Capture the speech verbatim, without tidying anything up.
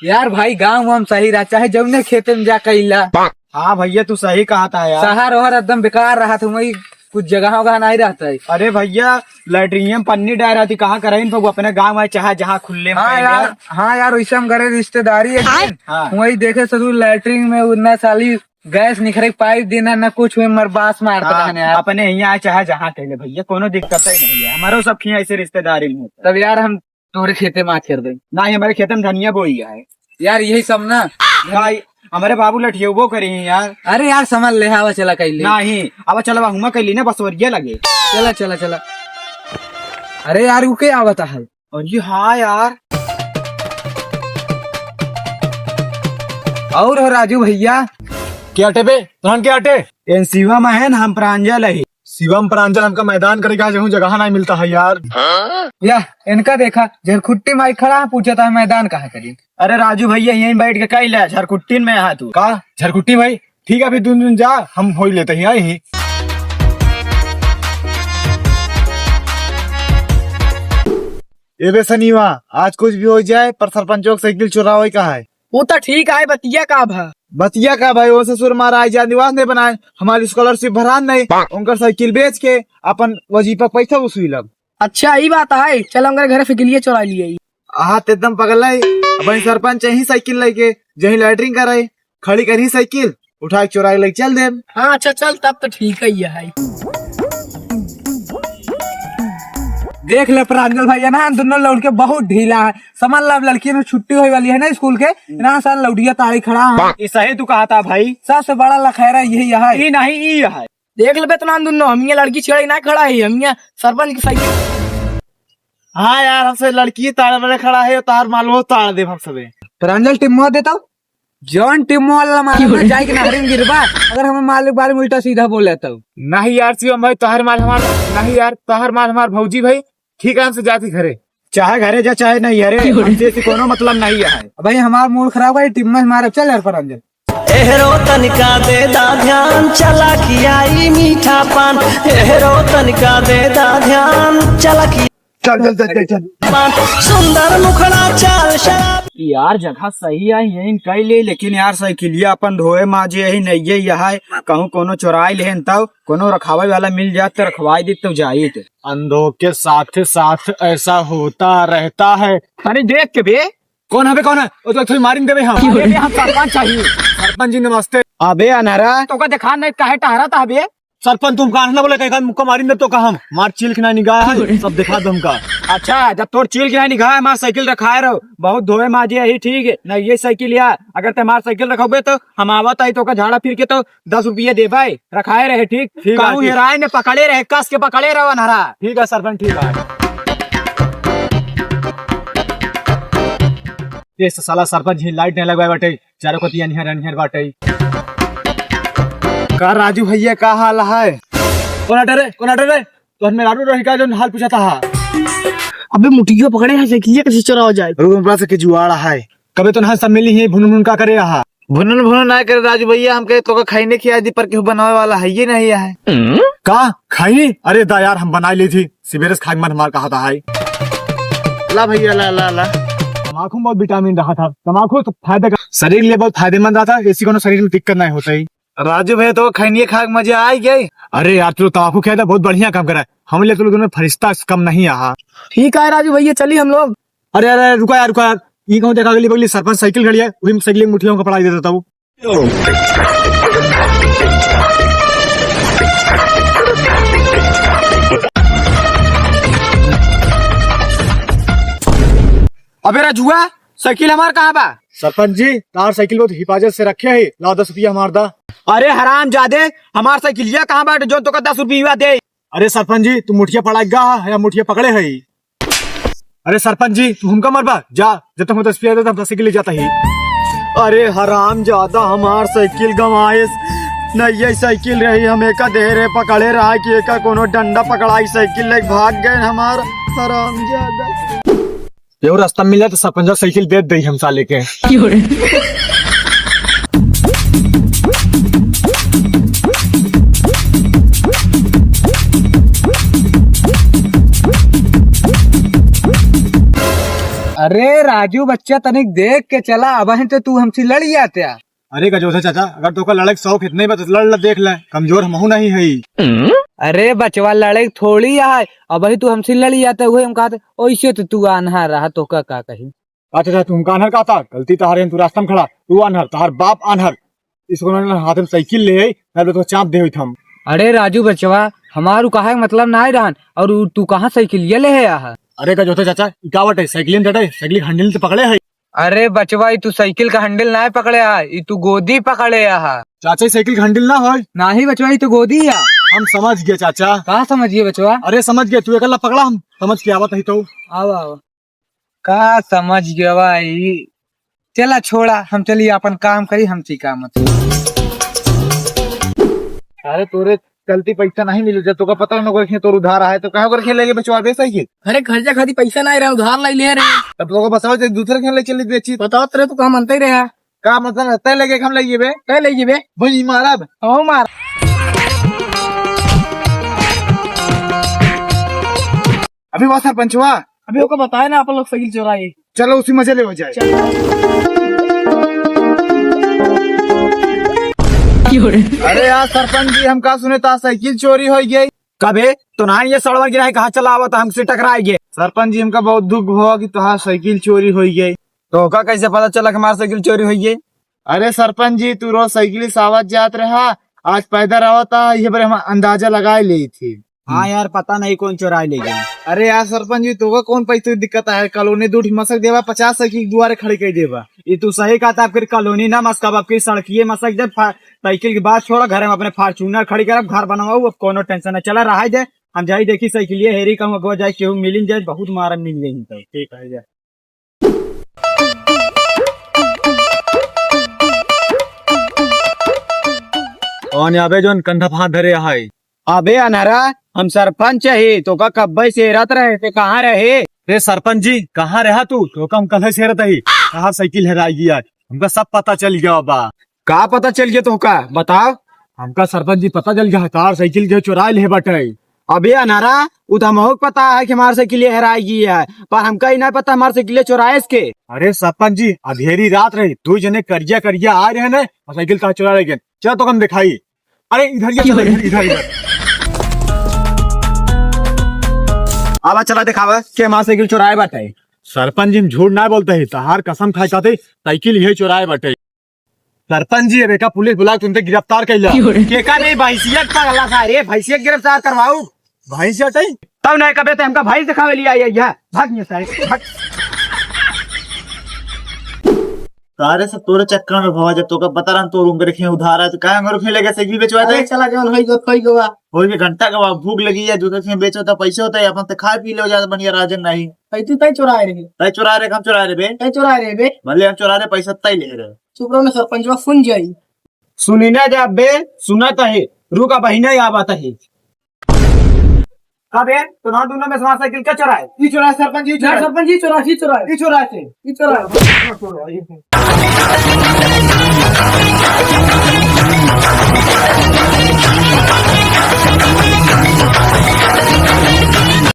यार भाई, गाँव वाम सही रहा, चाहे जौने खेते में जा कइला। हाँ भैया, तू सही कहत है यार। शहर ओहर एकदम बेकार रहत है, वही कुछ जगह वगह नहीं रहत है। अरे भैया, लैट्रिन में पन्नी डाल रहती, कहाँ करे इन पर, वो अपने गाँव में चाहे जहाँ खुले में हाँ कइले। यार, हाँ यार, वैसे हम करे रिश्तेदारी है। हाँ। वही देखे ससुर लैट्रिन में उतना साली गैस निकरे पाइप देना, ना कुछ हुए, मर बास मारत हाँ, रहने यार। अपने यहाँ चाहे जहाँ कइले भैया, कोनो दिक्कत ही नहीं है, हमारो सब खिया ऐसे रिश्तेदारी में होता है। तब यार हम तोरे खेते में आके कर दे। ना ही हमारे खेते में धनिया बोई है। यार यही सब ना। भाई, हमारे बाबू लठियेबो करी हैं यार। अरे यार समझ ले, आवा चला कइली। नहीं, अब चला हुआ कइली ना बसवरिया लगे। चला, चला, चला। अरे यार, वो क्या आवता है? अरे हाँ यार। और हो राजू भैया? क्या आटे बे? तुहन क्या आटे? एन शिवम है ना, हम प्रांजल है। शिवम प्रांजल, हमका मैदान करे का जहूँ जगह नहीं मिलता है यार। या, इनका देखा, झरखुट्टी माई खड़ा है, पूछता है मैदान कहाँ करी। अरे राजू भैया, यहीं बैठ के कइला, झरखुट्टी में है तू। का? झरखुट्टी भाई? ठीक है, अभी दुन दुन जा, हम होई लेते ही आई ही। ए बे सनीवा, आज कुछ भी हो जाए, पर सरपंचों की साइकिल चुरावे का है। वो तो ठीक है, बतिया का भा? बतिया का भाई, वो ससुर मारा आई जान निवास नहीं बनाए, हमारी स्कॉलरशिप भरान नहीं, उनकर साइकिल बेच के अपन वजीफा पैसा वसूलब। अच्छा, ई बात है, चल हम घरे साइकिलिया चुरा लिए। आहा, ते एकदम पगल है। अब सरपंच यही साइकिल लेके जही लैट्रिन करे, खड़ी करी साइकिल, उठा के चुरा के लेके चल देब। हाँ, अच्छा चल, तब तो ठीक है ये है। देख ले प्रांजल भाई, ना दोनों लौड़ के बहुत ढीला है। समझ ला, अब लड़की में छुट्टी होए वाली है ना स्कूल के, ना साल लौड़िया ताड़ी खड़ा है। ये सही तू कहा था भाई। सबसे बड़ा लखैरा यही है। ई नहीं, ई है। देख लेबे तना दुन्नो, हम ये लड़की छेड़े ना खड़ा है, हम ये सरपंच की साइकिल। हाँ यार, हमसे लड़की ताड़े बड़े खड़ा है, तार माल वो ताड़ देब हम सबे। प्रांजल टिम्मो देता हूँ, जौन टिम्मो वाला मारा ना, जाए के नहरी में गिरबा, अगर हमें मालिक बारे में उल्टा सीधा बोले तो। नहीं यार शिवम भाई, तोहर माल हमार, नहीं यार, तोहर माल हमार भौजी भाई, ठीक है, हमसे जाती घरे। चाहे घरे जा, चाहे नहीं, अरे, हमसे ऐसी कोनो मतलब नहीं है। भाई, हमार मूड खराब है, टिम्मा से मारे, चल यार, प्रांजल। एहरो तनिका दे दा ध्यान, चला खियाई मीठा पान। एहरो तनिका दे दा ध्यान, चला खियाई चल, चल, चल, चल, चल। पान। सुंदर मुखड़ा चाल शराब। यार, जगह सही है, यहीं कई ले, लेकिन यार, साइकिलिया अपन धोए माजे यही नहीं है, यह है, कहूँ कोनो चोराई लेहन तब, कोनो रखावे वाला मिल जात तो रखवाई दी तो जाई तो। अंधों के साथ साथ ऐसा होता रहता है। अरे देख के बे, कौन हबे, कौन है? ओ तो थोड़ी मारिन देबे हम। अरे बे, हम सरपंच चाहिए। सरपंच जी नमस्ते। अबे अनहरा। तोका देखा नहीं काहे टहरा था बे? सरपंच तुम काहे ना बोले, कहीं मुक्का मारिन दे तोका हम। मार चील के ना निगाह है, सब दिखा दो हमका। अच्छा, जब तोर चील के ना निगाह है, मार साइकिल रखाए रहो। बहुत धोए माजे ही ठीक है। नहीं ये साइकिल या, अगर ते मार साइकिल रखोगे तो हम आवत आई तोका झाड़ा फिर के तो दस रुपये देबे, रखाए रहे, ठीक? ठीक है, कहूँ ठीक। हेराए ने पकड़े रहे, कस के पकड़े रहो अनहरा। ठीक है सरपंच, ठीक है। ये साला सरपंच ही लाइट नहीं लगवाए बाटे, चारों कतिया निहर निहर बाटे। का राजू भैया, का हाल है? कौन हटे रे, कौन हटे रे? तो हमें राजू रही का जो हाल पूछा था। अबे मुठिया पकड़े है, साइकिल कैसे चुरावा जाए? रुक, हमरा से के जुआड़ा है। कबे तो ना सब मिली ही, भुन भुन का करे रहा। भुनन भुनन ना करे राजू भैया, हमके तोका खैनी खिया दी, पर केहू बनावे वाला है ये नहीं है। का खैनी? अरे दा यार, हम बनाई ली थी, सिबेरे से खाए मन हमार कहा था है। ला भैया, ला, ला, ला। तमाकू में बहुत विटामिन रहा था, तमाकू तो फायदे का, शरीर के लिए बहुत फायदेमंद रहा था, ऐसी कोनो शरीर में दिक्कत नहीं होता है। राजू भैया तो खैनी खा के मजा आ गए। अरे यार, तू तो तमाकू खिया था, बहुत बढ़िया काम करा है। हम ले तो लोगों में फरिश्ता कम नहीं आहा। ठीक है राजू भैया, चली हम लोग। अरे, अरे, रुका यार, रुका यार। ई कहूँ देखा अगली बगली सरपंच साइकिल खड़ी है, वही में साइकिल में मुठिया का पड़ा देता था वो। अबे रजुआ, साइकिल हमार कहाँ बा? सरपंच जी, तार साइकिल बहुत हिफाजत से रखे है, लाओ दस रुपया हमार दा। अरे हराम जादे, हमार साइकिलिया कहाँ बा जो तोका दस रुपया दे? अरे सरपंच जी, तू मुठिया पड़ा गा है या मुठिया पकड़े है? अरे सरपंच जी, तू हमका मरबा? जा, जब तक हम दस रुपया देता, हम दस साइकिल ले जाता ही। अरे हराम जादा, हमार साइकिल गंवाइस। नहीं, ये साइकिल रही, हम एका देहरे पकड़े रहा कि एका कोनो डंडा पकड़ाई, साइकिल लेके भाग गए हमार हराम जादा। यो रास्ता मिला तो सरपंच साइकिल दे दे हम साले के। अरे राजू बच्चा, तनिक देख के चला, अबहीं तो तू हमसे लड़ जात्या। अरे गजोधर चाचा, अगर तोका लड़े के शौक इतने बा तो लड़ ल, देख ले, कमजोर हमहू नहीं हई। अरे बचवा, लड़े के थोड़ी आय, अबहीं तू हमसे लड़ जात्या, उहे हम कहते, ओइसे तो तू आन्हर रहा, तोका का कही। अच्छा, अच्छा, तू हमका आन्हर कहता, गलती तहार है, तू रास्ता में खड़ा, तू आन्हर, तहार बाप आन्हर। इसको ना हाथ में साइकिल ले आई, ना तो चाप दे हम। अरे राजू बचवा, हमार उ कहे के मतलब नाहीं रहन, और उ तू कहाँ साइकिलिया ले है आहा? अरे गजोधर चाचा, ई का बाटे? साइकिल में चढ़े, साइकिल के हैंडल से पकड़े है। अरे बचवा, ई तू साइकिल का हैंडल नाहीं पकड़े आहा, ई तू गोदी पकड़े आहा। चाचा, ई साइकिल का हैंडल ना होय। नाहीं बचवा, ई तो गोदी है। हम समझ गए चाचा। का समझ गए बचवा? अरे समझ गए, तू एकला पकड़ा, हम समझ के आवत ही तो। आओ, आओ। का समझ गवा ई? चला छोड़ा, हम चली आपन काम करी, हम चिका मत। अरे तोरे चलती पैसा नहीं मिले, जब तोका पता न ओकरे खें तोर उधार आए, तो कहाँ ओकरे खें लेके बेचवाबे साइकिल? अरे खर्चा खातिर पैसा नहीं रहा, उधार लाई ले रहे। तब तोका बताओ, जब दूसरे खें ले चली बेची। बताओ तेरे, तू कहाँ मनते रहा? का मतलब है? तय लेके हम ले जेबे। तय ले जेबे। भाई मारब। ओ मार। अभी वहाँ सरपंचवा। अभी ओको बताए ना, अपन लोग साइकिल चोराई। चलो उसी मजे ले हो जाए। चलो। अरे यार सरपंच जी, हम का सुने ता साइकिल चोरी हो गई। कबे तो ना ये सड़वा गिरा है, कहाँ चला आवा था, हमसे टकराए गए। सरपंच जी, हमका बहुत दुख हुआ कि तुहार साइकिल चोरी हो गई। तो का कैसे पता चला कि हमार साइकिल चोरी हो गई? अरे सरपंच जी, तू रोज साइकिल से आवत जात रहा, आज पैदल आवत था, ये बार हम अंदाजा लगा ले थे। हाँ यार, पता नहीं कौन चोराए ले गए। अरे यार सरपंच जी, तोका कौन पैसे की दिक्कत है? कॉलोनी दूर मसक देवा, पचास साइकिल दुआरे खड़ी कर देवा। ये तू सही कहता, अब फिर कॉलोनी ना मसकब, अब फिर सड़किए मसक दे। फा-, साइकिल की बात छोड़ा, घर में अपने Fortuner खड़ी करब, घर बनवाऊ, अब कोनो tension ना। चला रहा दे, हम जाई देखी साइकिलिए हेरी कहूँ, अब जाए केहू मिलिन जाए, बहुत मारा मिल जाए तो। ठीक है, जा। कौन है अबे जौन कंधा पे हाथ धरे है? अबे अनहरा, हम सरपंच ही, तोका कब्बे से हेरत रहे, ते कहाँ रहे? रे सरपंच जी, कहाँ रहा तू? तोका हम कल्हे से हेरत ही, कहाँ साइकिल हेराई गई है, हमका सब पता चल गया बा। का पता चल गया तोका? बताओ। हमका सरपंच जी पता चल गया, तार साइकिल के चुराए ले बाटे। अबे अनहरा, उ तो हमहू के पता है कि हमार साइकिल हेराई गई है, पर हमका ही नहीं पता हमार साइकिल चुराए इसके। अरे सरपंच जी, अधेरी रात रही, दो जने करिया करिया आ रहे हैं और साइकिल कहाँ चुरा ले गए। चल तोका हम दिखाई। अरे इधर ये चलो, इधर, इधर, इधर। आवा चला दिखावा कि हमार साइकिल चुराए बाटे। सरपंच जी, हम झूठ ना बोलते ही, तहार कसम खाए खाते साइकिल यही चुराए बाटे। सरपंच जी, अब एका पुलिस बुला के तुमसे गिरफ्तार कैला। क्यों रे? केका नहीं, भैंसिया के पगला सा रे, भैंसिया के गिरफ्तार करवाऊ। भैंसिया चाहिए? तब नहीं कबे ते हमका भैंस दिखावे लिया, ये, ये, भाग नहीं सारे, भाग। सारे सब तोरे चक्कर में भवा, जब तोका बता रहा तोर उंगरे खें उधार है, तो काहे उंगरे खें लेके साइकिल बेचवा दे? अरे चला जौन होई गो, होई गवा। होई के घंटा गवा, भूख लगी है, दूसरे खें बेचो तो पैसे होता है, अपन तो खाए पी लो ज्यादा बढ़िया राजन नहीं। ऐ तू तय चुराए रहे। तय चुराए रहे, हम चुराए रहे बे। तय चुराए रहे बे। भले हम चुराए रहे, पैसा तय ले रहे। चुप रहो ना सरपंचवा, सुन जाई। सुनी ना जा बे, सुना तो है। रुका बहिना, या बात है। का बे, तुम्हारा दोनों में से हमार साइकिल का चुराए? ई चुराए सरपंच, ई चुराए। सरपंच, ई चुराए, ई चुराए। ई चुराए से, ई चुराए।